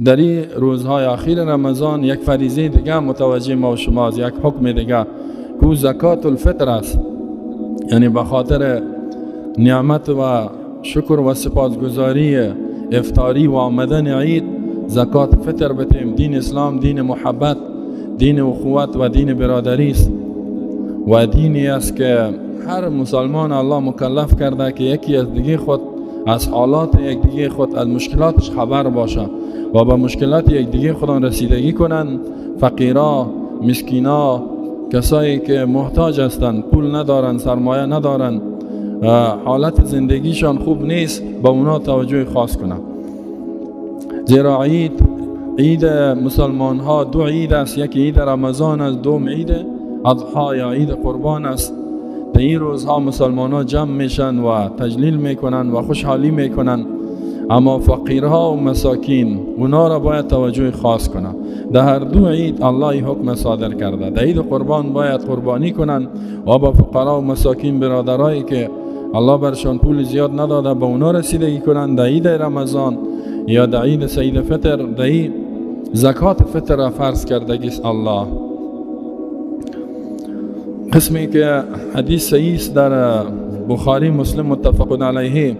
در این روزهای اخیر رمضان یک فریضه دیگه متوجه ما و شما است، یک حکم دیگه که زکات الفطر است. یعنی به خاطر نعمت و شکر و سپاسگزاری افطاری و آمدن عید زکات فطر بتیم. دین اسلام دین محبت، دین اخوت و دین برادری است و دینی است که هر مسلمان الله مکلف کرده که یکی از دیگه خود از حالات یک دیگه خود، از مشکلاتش خبر باشه و به مشکلات یک دیگه خودان رسیدگی کنند. فقیرا، مسکینا، کسایی که محتاج هستند، پول ندارند، سرمایه ندارند، حالت زندگیشان خوب نیست، به اونا توجه خاص کنند. زیرا عید مسلمان ها دو عید است، یکی عید رمضان است، دوم عید اضحی یا عید قربان است. در این روزها مسلمان ها جمع میشن و تجلیل میکنن و خوشحالی میکنن، اما فقیرها و مساکین اونا را باید توجه خاص کنن. در هر دو عید الله حکم صادر کرده. در عید قربان باید قربانی کنن و با فقرا و مساکین، برادرایی که الله برشان پول زیاد نداده، به اونا رسیدگی کنن. در عید رمضان یا در عید سعید فطر، در عید زکات فطر را فرض کردگیست الله. قسمی که حدیث صحیح است در بخاری مسلم متفق علیه،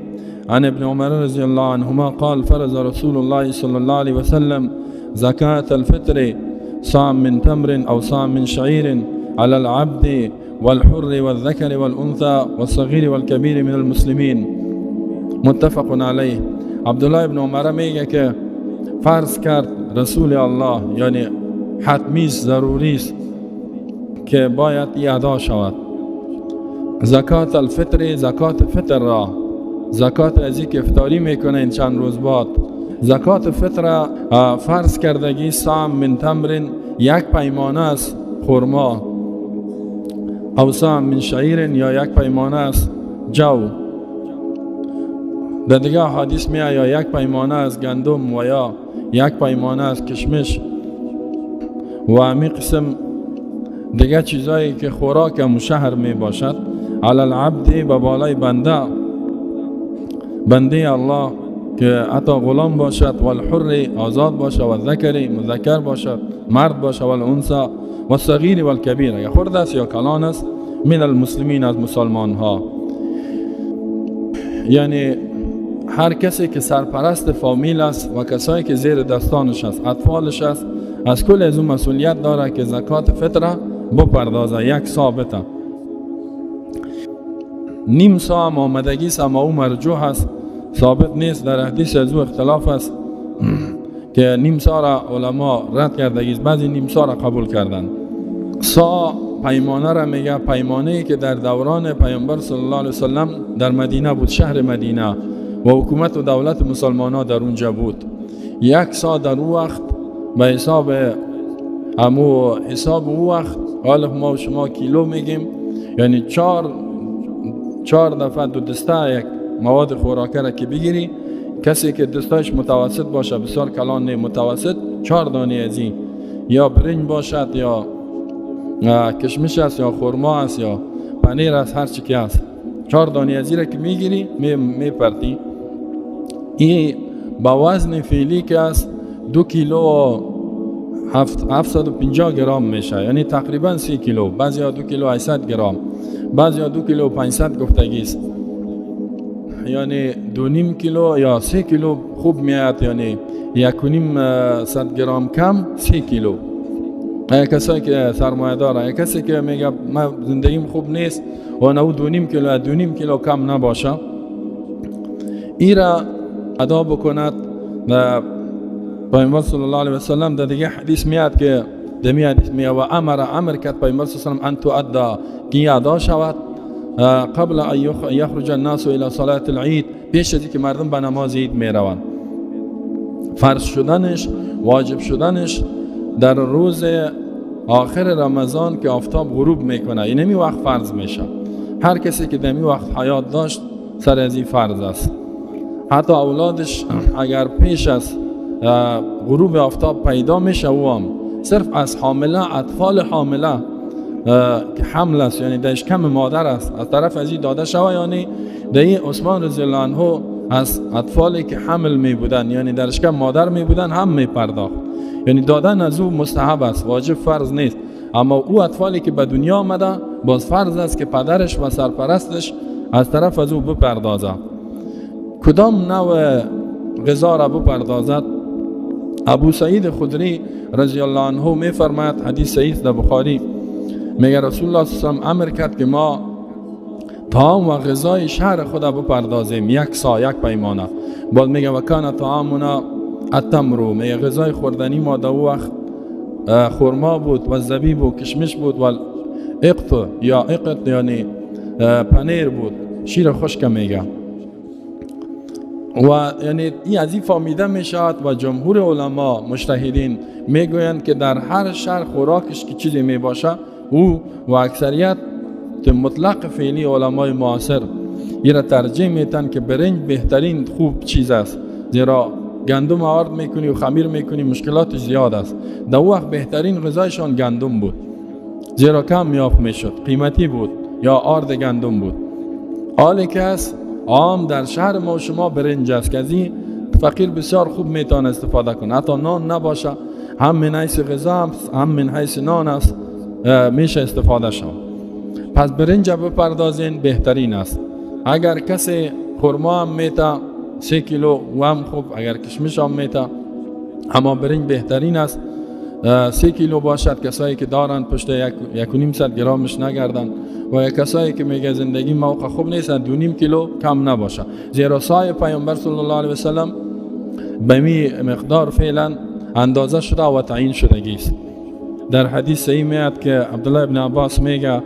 عن ابن عمر رضی الله عنهما قال فرض رسول الله صلى الله عليه وسلم زكاة الفطر صاع من تمر أو صاع من شعير على العبد والحر والذكر والأنثى والصغير والكبير من المسلمين متفق علیه. عبدالله ابن عمر میگه که فرض کرد رسول الله، یعنی حتمی است، ضروری است که باید ادا شود زکات الفطر، زکات فطر را، زکات از که افطاری میکنه چند روز بعد، زکات فطر فرض کردگی صاع من تمر، یک پیمانه است خرما، او صاع من شعیر یا یک پیمانه است جو. در دیگه حدیث می یا یک پیمانه از گندم و یا یک پیمانه از کشمش و همی قسم دیگه چیزایی که خوراک مشهر می باشد. علی العبد، به بالای بنده، بنده الله که حتی غلام باشد، والحر آزاد باشد، و الذکر مذکر باشد، مرد باشد، والانثى والصغیر والکبیر، یا خرد است یا کلان است، من المسلمین، از مسلمان ها. یعنی هر کسی که سرپرست فامیل است و کسایی که زیر دستانش است، اطفالش است، از کل از اون مسئولیت داره که زکات فطره بپردازه. یک ثابته نیم سا هم آمدگی است، اما او مرجوح است، ثابت نیست. در حدیث از او اختلاف است که نیم سا را علما رد کردگی است، بعضی نیم سا را قبول کردند. سا پیمانه را میگه، پیمانه ای که در دوران پیامبر صلی الله علیه وسلم در مدینه بود، شهر مدینه، و حکومت و دولت مسلمان ها در اونجا بود. یک سا در او وقت به حساب امو حساب او وقت، حالا ما و شما کیلو میگیم، یعنی چهار دفعه دو دسته یک مواد خوراکه را که بگیری، کسی که دستایش متوسط باشه، بسیار کلان نه، متوسط، 4 دانه از این یا برنج باشد یا کشمش است یا خرما است یا پنیر است، هر چی که است، 4 دانه از این را که میگیری میپرتی، این با وزن فعلی که است 2 کیلو 750 گرم میشه، یعنی تقریبا 30 کیلو، بعضی ها 2 کیلو 800 گرم، بعضی ها 2 کیلو 500 گفتگی است، یعنی 2.5 کیلو یا 3 کیلو خوب میاد، یعنی 1.5 گرم کم 3 کیلو. کسایی که سرمایه داره، کسی که میگه من زندگیم خوب نیست و نه 2.5 کیلو، 2.5 کیلو کم نباشه، ای را ادا بکند. و پیامبر صلی الله علیه و سلم در دیگه حدیث میاد که دمی حدیث میاد و امر کرد پیامبر صلی الله علیه و سلم ان تؤدى، که ادا شود قبل ان یخرج الناس الى صلاة العید، پیش از اینکه مردم به نماز عید میروند. فرض شدنش، واجب شدنش در روز آخر رمضان که آفتاب غروب میکنه، اینمی وقت فرض میشه. هر کسی که دمی وقت حیات داشت سر از این فرض است. حتی اولادش اگر پیش از غروب آفتاب پیدا میشه، او هم صرف از حامله، اطفال حامله که حمل است، یعنی در شکم مادر است، از طرف از این داده شوه. یعنی در این عثمان رضی الله عنه از اطفالی که حمل می بودن، یعنی در شکم مادر می بودن هم می پرداخت. یعنی دادن از او مستحب است، واجب فرض نیست. اما او اطفالی که به دنیا آمده باز فرض است که پدرش و سرپرستش از طرف از او بپردازد. کدام نوع غذا را بپردازد؟ ابو سعید خدری رضی الله عنه می فرماید، حدیث صحیح در بخاری، میگه رسول الله صلی الله علیه و آله امر کرد که ما طعام و غذای شهر خود بپردازیم، یک سا، یک پیمانه. باز میگه و کان طعامنا التمر، میگه غذای خوردنی ما در وقت خرما بود و زبیب و کشمش بود و اقط یا اقط یعنی پنیر بود، شیر خشک میگه. و یعنی این از این فهمیده میشود و جمهور علما مجتهدین میگویند که در هر شهر خوراکش که چیزی میباشه او و اکثریت مطلق فعلی علمای معاصر این را ترجیح میتن که برنج بهترین خوب چیز است، زیرا گندم آرد میکنی و خمیر میکنی مشکلاتش زیاد است. در وقت بهترین غذایشان گندم بود، زیرا کم یافت میشد، قیمتی بود، یا آرد گندم بود. حالی که است عام در شهر ما و شما برنج است که از این فقیر بسیار خوب میتونه استفاده کنه، حتی نان نباشه هم من حیث غذا هم من حیث نان است میشه استفاده شد. پس برنج بپردازین بهترین است. اگر کسی خرما هم میته 3 کیلو و هم خوب، اگر کشمش هم میته، اما برنج بهترین است. 3 کیلو باشد کسایی که دارن پشت 1.5 گرامش نگردن، و یک کسایی که میگه زندگی موقع خوب نیست 2.5 کیلو کم نباشه، زیرا سایه پیامبر صلی الله علیه و سلم به می مقدار فعلا اندازه شده و تعیین شدگی است. در حدیث صحیح میاد که عبدالله ابن عباس میگه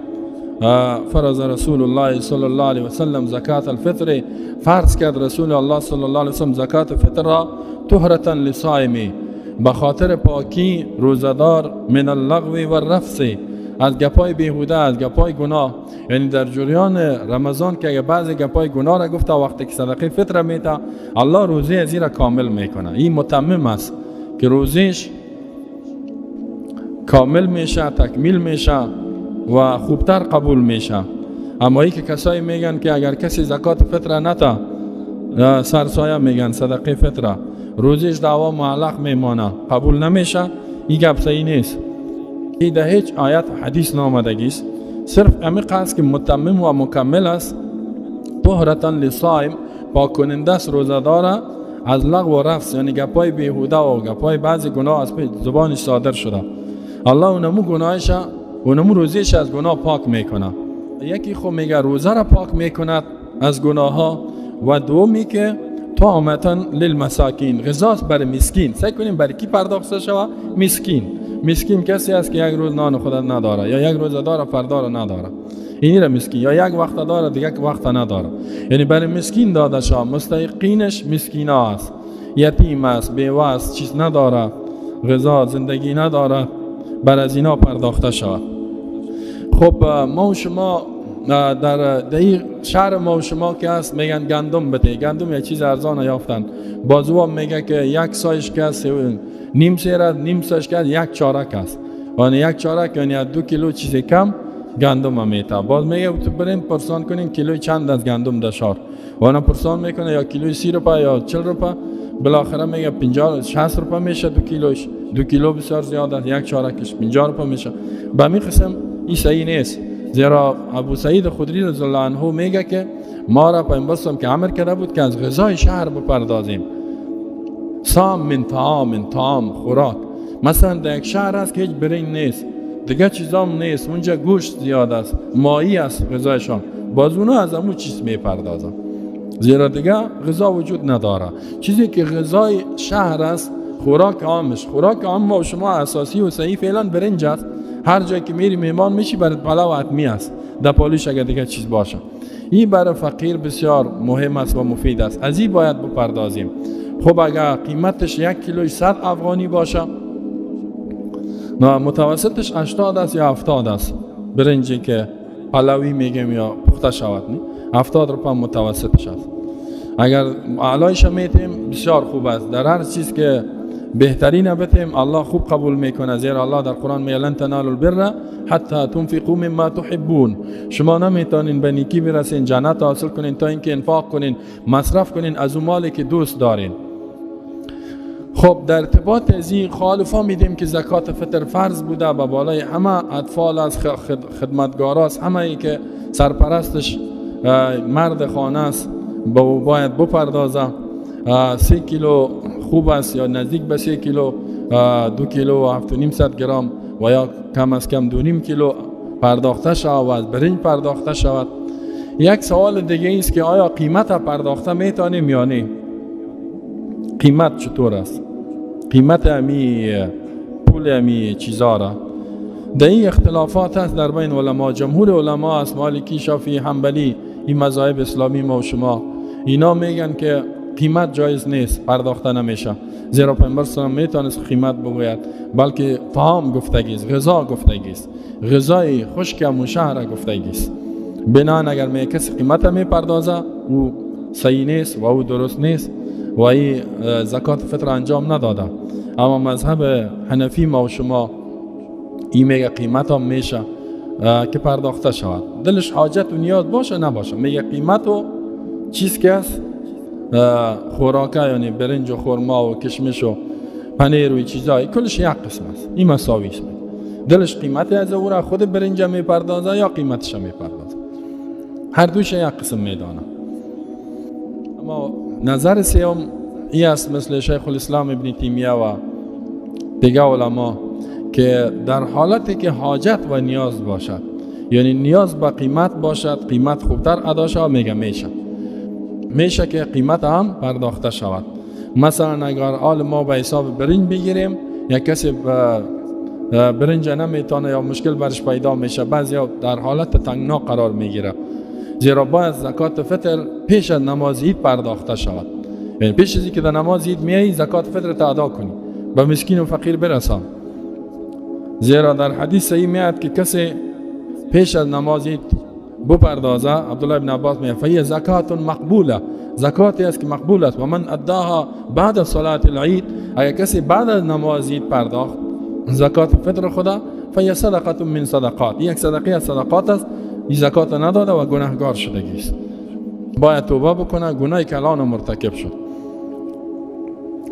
فرض رسول الله صلی الله علیه و سلم زکات الفطر، فرض کرد رسول الله صلی الله علیه و سلم زکات فطر را طهرتا لصائمی، به خاطر پاکی روزدار، من اللغو و الرفث، از گپای بیهوده، از گپای گناه. یعنی در جریان رمضان که اگه بعضی گپای گناه را گفته وقتی که صدقه فطر میده الله روزه از را کامل میکنه. این متمم است که روزیش کامل میشه، تکمیل میشه و خوبتر قبول میشه. اما ای که کسایی میگن که اگر کسی زکات فطر نتا سرسایه میگن صدقه فطر، روزیش دعوا معلق میمانه، قبول نمیشه، این گپ صحیح نیست. این در هیچ آیت حدیث نامدگی است، صرف عمیق است که متمم و مکمل است. طهرتا لصائم، پاک کننده است روزه داره از لغو و رفث، یعنی گپای بیهوده و گپای بعضی گناه از زبانش صادر شده، الله اونمو گناهش اونمو روزیش از گناه پاک میکنه. یکی خو میگه روزه را پاک میکند از گناه ها، و دومی که طعمتا للمساکین، غذاست برای مسکین. سعی کنیم برای کی پرداخت شود؟ مسکین. مسکین کسی است که یک روز نان خود نداره، یا یک روز داره فردا را نداره، اینی را مسکین، یا یک وقت داره دیگه وقت نداره. یعنی برای مسکین داده شود، مستحقینش مسکینا است، یتیم است، بیوه است، چیز نداره، غذا زندگی نداره، بر از اینا پرداخته شود. خب ما و شما در شهر ما و شما که هست میگن گندم بده، گندم یک چیز ارزان یافتن، بازو میگه که یک سایش که هست نیم سیر، نیم سایش که یک چارک است، یعنی یک چارک یعنی 2 کیلو چیز کم گندم هم میته. باز میگه تو بریم پرسان کنین کیلوی چند از گندم در شهر، و انا پرسان میکنه یا کیلوی 30 روپه یا 40 روپه، بالاخره میگه 50 60 روپه میشه 2 کیلوش، 2 کیلو بسیار زیاد است، یک چارکش 50 روپه میشه. به می قسم این صحیح نیست، زیرا ابو سعید خدری رضی الله عنه میگه که ما را پیامبر که امر کرده بود که از غذای شهر بپردازیم، سام من طعام، طعام خوراک. مثلا در یک شهر است که هیچ برنج نیست، دیگه چیزام نیست، اونجا گوشت زیاد است، ماهی است غذایشان، باز اونا از امو چیز میپردازن، زیرا دیگه غذا وجود نداره. چیزی که غذای شهر است خوراک عامش، خوراک عام ما و شما اساسی و صحیح فعلا برنج است. هر جایی که میری مهمان میشی برات پلاو حتمی است، در پالوش اگر دیگه چیز باشه. این برای فقیر بسیار مهم است و مفید است، از این باید بپردازیم. خب اگر قیمتش 1 کیلوی 100 افغانی باشه، متوسطش 80 است یا 70 است، برنجی که پلاوی میگیم یا پخته شود، 70 روپه متوسطش است. اگر اعلایش میتیم بسیار خوب است. در هر چیز که بهترین بتیم الله خوب قبول میکنه. زیرا الله در قرآن میگه لن تنالوا البر حتی تنفقوا مما تحبون. شما نمیتونین به نیکی برسین، جنت حاصل کنین تا اینکه انفاق کنین، مصرف کنین از اون مالی که دوست دارین. خب در ارتباط از این خالفا میدیم که زکات فطر فرض بوده به بالای همه اطفال است، خدمتگار است، همه ای که سرپرستش مرد خانه است باید بپردازه. 3 کیلو خوب است یا نزدیک به 3 کیلو، 2 کیلو و 7.5 گرم و یا کم از کم 2.5 کیلو پرداخته شود و از برنج پرداخته شود. یک سوال دیگه است که آیا قیمت پرداخته میتونیم یا نه؟ قیمت چطور است؟ قیمت امی پول امی چیزا را در این اختلافات هست در بین علما. جمهور علما است، مالکی، شافعی، حنبلی، این مذاهب اسلامی ما و شما، اینا میگن که قیمت جایز نیست، پرداخته نمیشه. زیرا پیامبر صلی الله علیه و میتونست قیمت بگوید، بلکه طعام گفتگی است، غذا گفتگی است، غذای خشک و شهر گفتگی است. بنان اگر می کسی قیمت میپردازه او صحیح نیست و او درست نیست و ای زکات فطر انجام نداده. اما مذهب حنفی ما و شما این میگه قیمت هم میشه که پرداخته شود، دلش حاجت و نیاز باشه نباشه، میگه قیمت و چیز که است خوراکه، یعنی برنج و خرما و کشمش و پنیر و چیزای کلش یک قسم است، این مساوی است. دلش قیمت از او را خود برنج میپردازه یا قیمتش میپردازه، هر دوش یک قسم میدانه. اما نظر سیوم ای است مثل شیخ الاسلام ابن تیمیه و دیگه علما که در حالتی که حاجت و نیاز باشد، یعنی نیاز به قیمت باشد، قیمت خوبتر ادا شود، میگه میشه که قیمت هم پرداخته شود. مثلا اگر آل ما به حساب برنج بگیریم، یک کسی برنج نمیتونه یا مشکل برش پیدا میشه، بعضی در حالت تنگنا قرار میگیره، زیرا باید زکات فطر پیش از نماز عید پرداخته شود. یعنی پیش از اینکه در نماز عید میایی زکات فطر تا ادا کنی، به مسکین و فقیر برسان. زیرا در حدیث صحیح میاد که کسی پیش از نماز عید بپردازه، عبدالله ابن عباس میگه فهی زکات مقبوله، زکاتی است که مقبول است. و من اداها بعد از صلاه العید، اگر کسی بعد از نماز عید پرداخت زکات فطر خدا، فهی صدقه من صدقات، یک صدقه از صدقات است. این زکات نداده و گناهگار شدگی است، باید توبه بکنه، گناه کلان مرتکب شد.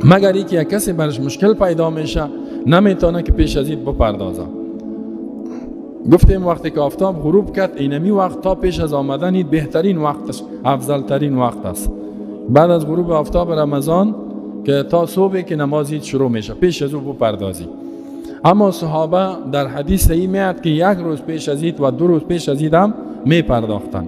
مگر اینکه یک کسی برش مشکل پیدا میشه نمیتونه که پیش از عید بپردازه. گفتیم وقتی که آفتاب غروب کرد، اینمی وقت تا پیش از آمدن عید بهترین وقت است، افضل ترین وقت است. بعد از غروب آفتاب رمضان که تا صبح که نماز عید شروع میشه، پیش از او بپردازی. اما صحابه در حدیث صحیح میاد که یک روز پیش از عید و 2 روز پیش از عید هم میپرداختن.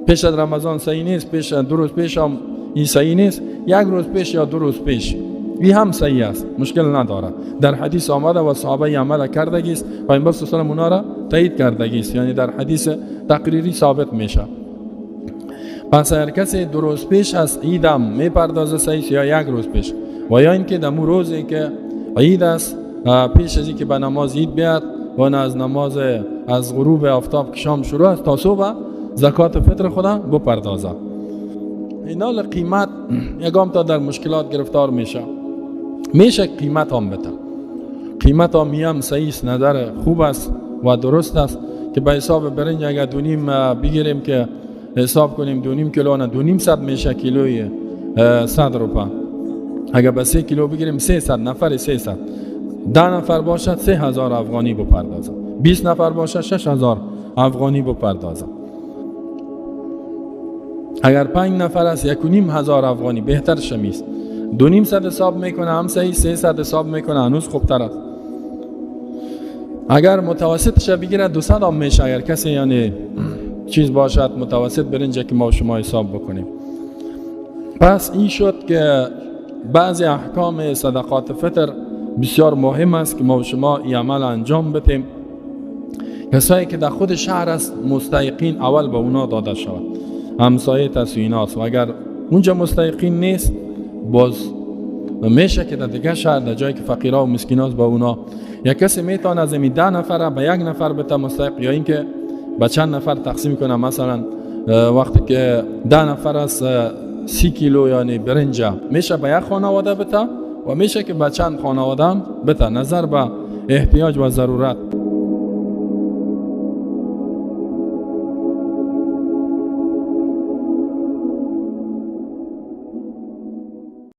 پیش از رمضان صحیح نیست، پیش از 2 روز پیش هم این صحیح نیست، یک روز پیش یا 2 روز پیش این هم صحیح است، مشکل نداره. در حدیث آمده و صحابه عمل کردگی است، پیامبر صلی الله علیه و آله اونا را تایید کردگی است، یعنی در حدیث تقریری ثابت میشه. پس هر کسی 2 روز پیش از عید هم میپردازه صحیح، یا یک روز پیش، و یا اینکه در روزی که عید است پیش از اینکه به نماز عید بیاد و نه از نماز از غروب آفتاب که شام شروع است تا صبح زکات فطر خدا بپردازه. اینال قیمت یگام تا در مشکلات گرفتار میشه قیمت هم بده، قیمت هم میم صحیح است، نظر خوب است و درست است که به حساب برنج اگر 2.5 بگیریم که حساب کنیم 2.5 کیلو نه 2.5 میشه کیلوی 100 روپه. اگر به 3 کیلو بگیریم 300 نفر 300، 10 نفر باشد 3000 افغانی بپردازه، 20 نفر باشد 6000 افغانی بپردازه. اگر 5 نفر است 1,500 افغانی بهتر شمیست. 2.5 حساب میکنه هم صحیح، 300 حساب میکنه هنوز خوبتر است. اگر متوسطش بگیره 200 هم میشه، اگر کسی یعنی چیز باشد متوسط برنجه که ما شما حساب بکنیم. پس این شد که بعضی احکام صدقات فطر بسیار مهم است که ما شما این عمل انجام بدیم. کسایی که در خود شهر است مستحقین اول به اونا داده شود، همسایه تسویناست، و اگر اونجا مستحقین نیست باز میشه که در دیگه شهر در جایی که فقیرا و مسکیناست با اونا، یا کسی میتونه از این 10 نفره به یک نفر بته مستحق، یا اینکه به چند نفر تقسیم کنه. مثلا وقتی که 10 نفر است 30 کیلو یعنی برنج میشه به یک خانواده بته و میشه که به چند خانواده هم بته، نظر به احتیاج و ضرورت.